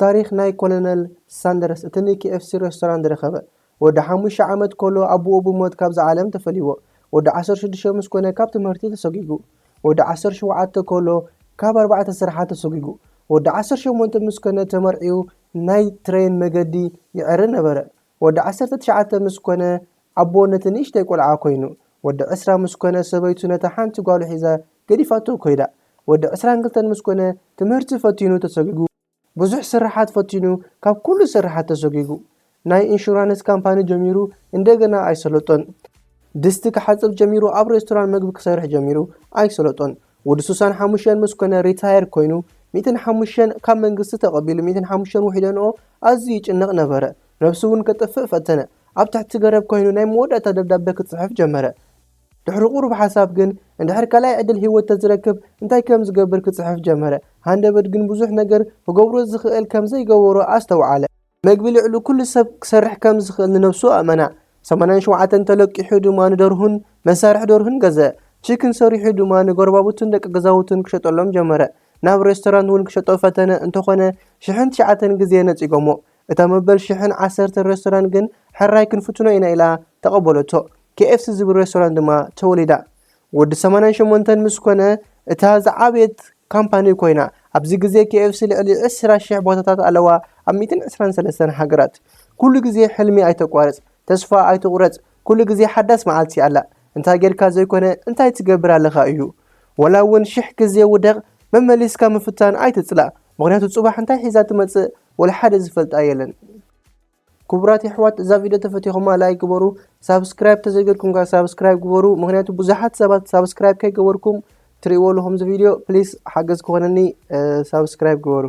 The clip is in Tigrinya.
ታሪኽ ናይ ኮሎነል ሳንደርስ፣ እቲ ን ኬ ኤፍ ሲ ሬስቶራንት ዝረኸበ። ወዲ ሓሙሽተ ዓመት ከሎ ኣቦኡ ብሞት ካብዛ ዓለም ተፈልይዎ። ወዲ ዓሰርተ ሽዱሽተ ምስ ኮነ ካብ ትምህርቲ ተሰጒጉ። ወዲ ዓሰርተ ሸውዓተ ከሎ ካብ ኣርባዕተ ስራሓት ተሰጒጉ። ወዲ ዓሰርተ ሸሞንተ ምስ ኮነ ተመርዕዩ ናይ ትሬን መገዲ ይዕሪ ነበረ። ወዲ ዓሰርተ ትሽዓተ ምስ ኮነ ኣቦ ነቲ ንእሽተይ ቆልዓ ኮይኑ። ወዲ ዕስራ ምስ ኮነ ሰበይቱ ነታ ሓንቲ ጓሉ ሒዛ ገዲፋቶ ኮይዳ። ወዲ ዕስራን ክልተን ምስ ኮነ ትምህርቲ ፈቲኑ ተሰጒጉ። ብዙሕ ስርሓት ፈቲኑ ካብ ኩሉ ስርሓት ተሰጒጉ። ናይ ኢንሹራንስ ካምፓኒ ጀሚሩ እንደገና ኣይሰለጦን። ድስቲ ክሓጽብ ጀሚሩ ኣብ ሬስቶራንት መግቢ ክሰርሕ ጀሚሩ ኣይሰለጦን። ወዲ ሱሳን ሓሙሽተን ምስ ኮነ ሪታየር ኮይኑ ሚእትን ሓሙሽተን ካብ መንግስቲ ተቐቢሉ ሚእትን ሓሙሽተን ውሒደንኦ ኣዝዩ ይጭነቕ ነበረ። ነብሱ እውን ከጥፍእ ፈተነ። ኣብ ትሕቲ ገረብ ኮይኑ ናይ መወዳእታ ደብዳቤ ክጽሕፍ ጀመረ። ድሕሪ ቁሩብ ሓሳብ ግን እንድሕር ካልኣይ ዕድል ህይወት ተዝረክብ እንታይ ከም ዝገብር ክጽሕፍ ጀመረ። ሃንደበት ግን ብዙሕ ነገር ክገብሮ ዝኽእል ከም ዘይገበሮ ኣስተውዓለ። መግቢ ልዕሊ ኩሉ ሰብ ክሰርሕ ከም ዝኽእል ንነብሱ ኣመና። ሰማንያን ሸውዓተን ተለቂሑ ድማ ንደርሁን መሳርሒ ደርሁን ገዘ። ቺክን ሰሪሑ ድማ ንጎረባብቱን ደቂ ገዛውቱን ክሸጠሎም ጀመረ። ናብ ሬስቶራንት እውን ክሸጦ ፈተነ እንተኾነ ሽሕን ትሽዓተን ግዜ ነጺጎሞ። እታ መበል ሽሕን ዓሰርተ ሬስቶራንት ግን ሕራይ ክንፍትኖ ኢና ኢላ ተቐበለቶ። ኬ ኤፍ ሲ ዝብል ሬስቶራንት ድማ ተወሊዳ። ወዲ ሰማንያን ሸሞንተን ምስ ኮነ እታ ዝዓበየት ካምፓኒ ኮይና። ኣብዚ ግዜ ኬ ኤፍ ሲ ልዕሊ ዕስራ ሽሕ ቦታታት ኣለዋ ኣብ ሚእትን ዕስራን ሰለስተን ሃገራት። ኩሉ ግዜ ሕልሚ ኣይተቋርጽ፣ ተስፋ ኣይትቑረጽ፣ ኩሉ ግዜ ሓዳስ መዓልቲ ኣላ። እንታይ ጌርካ ዘይኮነ እንታይ ትገብር ኣለኻ እዩ። ወላ እውን ሽሕ ግዜ ውደቕ መመሊስካ ምፍታን ኣይትጽላእ። ምኽንያቱ ጽባሕ እንታይ ሒዛ ትመጽእ ወላ ሓደ ዝፈልጣ የለን። ክቡራት የሕዋት እዛ ቪድዮ ተፈቲኹማ ላይክ ግበሩ። ሳብስክራይብ ተዘይገርኩም ጋር ሳብስክራይብ ግበሩ። ምኽንያቱ ብዙሓት ሰባት ሳብስክራይብ ከይገበርኩም ትርእይዎ ኣለኹም እዚ ቪድዮ ፕሊስ ሓገዝ ክኾነኒ ሳብስክራይብ ግበሩ።